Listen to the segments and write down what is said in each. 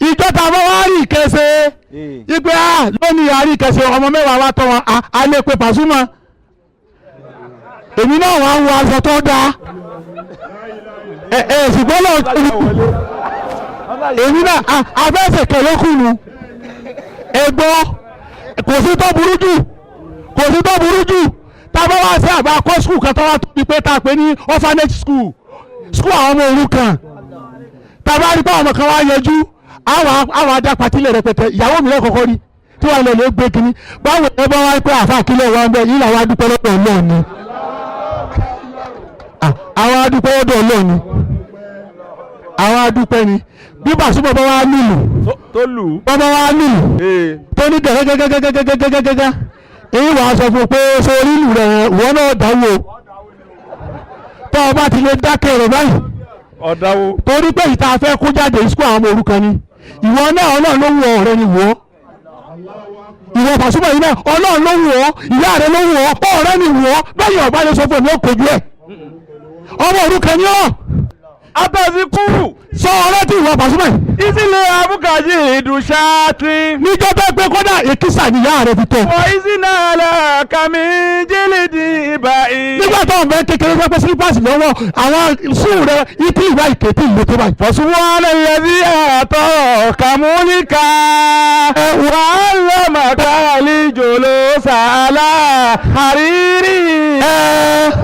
Ìjọ tá a bá wá rí ìkẹsẹ̀ ipe a lónìí àrí ìkẹsẹ̀ ọmọ 10 wa tọ́ wọn a lè pe Pasuma, èmi náà wà ń wọ aṣọ tó dáa. Ẹ ẹ ṣùgbọ́n náà èmi náà afẹ́sẹ̀ kẹlẹ́kùnù. Ẹ gbọ́, kò sí tó burú jù, kò sí tó burú jù. Tá a bá wá sí àbá kọ́ school kan tó wá tóbi pé tá a pè ní orphanage school, school àwọn ọmọ òrukàn, tá a bá rí pé àwọn ọmọ kan wá yọjú, àwọn adá patílẹ̀ rẹpẹtẹ. Ìyàwó mi lẹ́kọ̀ọ́kọ́ rí tí wàá lọ lè gbé kínní. Báwo ẹ bá wá pé àfa àkílẹ̀ wa ń bẹ yìí, làwọn adúpẹ́ lọ́dọ̀ Ọlọ́run ni. Àwọn adúpẹ́ lọ́dọ̀ Ọlọ́run ni, àwọn adúpẹ́ ni. Bí Pasuma bá wá lùlù tó lù ú. Bá wá lùlù tó ní gẹ́gẹ́gẹ́gẹ́gẹ́gẹ́gẹ́gẹ́, èyí wàá sọ fún un pé sórí ìlú rẹ̀ wọ́n náà dáwọ́ tó o bá ti lè dákẹ́ rẹ̀ báyìí. Ọ̀dáwó. Torí pé ìta fẹ́ kó jáde school àwọn ọmọ òrukàn ni. Ìwọ náà, Ọlọ́run ló wù ọ́, ọ̀rẹ́ ni wọ́. Ìwọ Pasuma yìí náà, Ọlọ́run ló wù ọ́, ìyá rẹ ló wù ọ́, ọ̀rẹ́ ni wù ọ́. Bẹ́ẹ̀ ọ̀bá lè sọ fún mi, ó kojú ẹ̀, ọmọ òrukàn ni ọ́. Atọ́síkú. Sọ ọ̀rẹ́ tí ìwọ Pasuma yìí. Ìsìlẹ̀ abúkàjì ìdùnṣáàtì. Níjọ́ bẹ́ẹ̀ pé kódà èkísà níyà rẹ fi tọ́. Wọ́n ìsìnà kàmí jílìdì ìbàyí. Nígbà tó ń bẹ kékeré pé slippers lọ́wọ́ àwọn sùn rẹ ìtì ìwà ìkẹ́tì ìlú tó báyìí. فسبحان الذي أعطاك ملكا وعلمك الجلوس على حرير،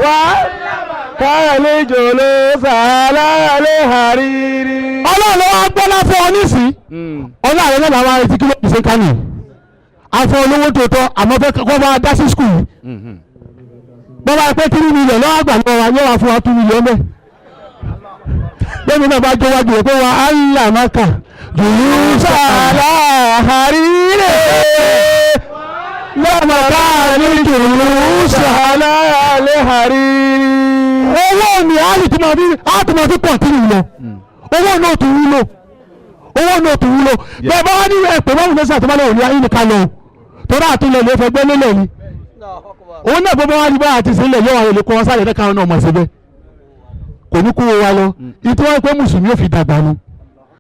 وعلمك الجلوس على الحرير. Ọlọ́run ló wá gbọ́lá fún ọ nísìn. Ọlọ́run náà làwọn arìnrìn kí ló fi ṣe kánì afọ olówó tó tọ́, àmọ́ fẹ́ kọ́ bá dá sí school yìí. Bọ́lá pé 3 million lọ́wọ́ àgbà lọ́wọ́ wa, yóò wá fún wa 2 million bẹ́ẹ̀. Lẹ́mi náà bá jó wájú rẹ̀ pé wa alámàkà jùlùsà على حرير lọ́mọ̀ká ní jùlùsà على الحرير. Owó ni a lè tún máa fi a tún máa fi continue lọ. Owó náà tún wúlò, owó náà tún wúlò. Bẹ́ẹ̀ bá wá ní ẹ̀pẹ̀ mọ́mú mẹ́sàn àti bálẹ̀ òní ayé nìkan lọ torí àtúnlẹ̀ lè fẹ́ gbẹ́ lélẹ̀ ni. Òun náà bọ́ wá ní bá àti sílẹ̀ yóò wá lè kó wọn sáré káwọn náà mọ̀ síbẹ̀, kò ní kó wa lọ. Ìtí wọ́n pé mùsùlùmí ò fi dàgbà nu.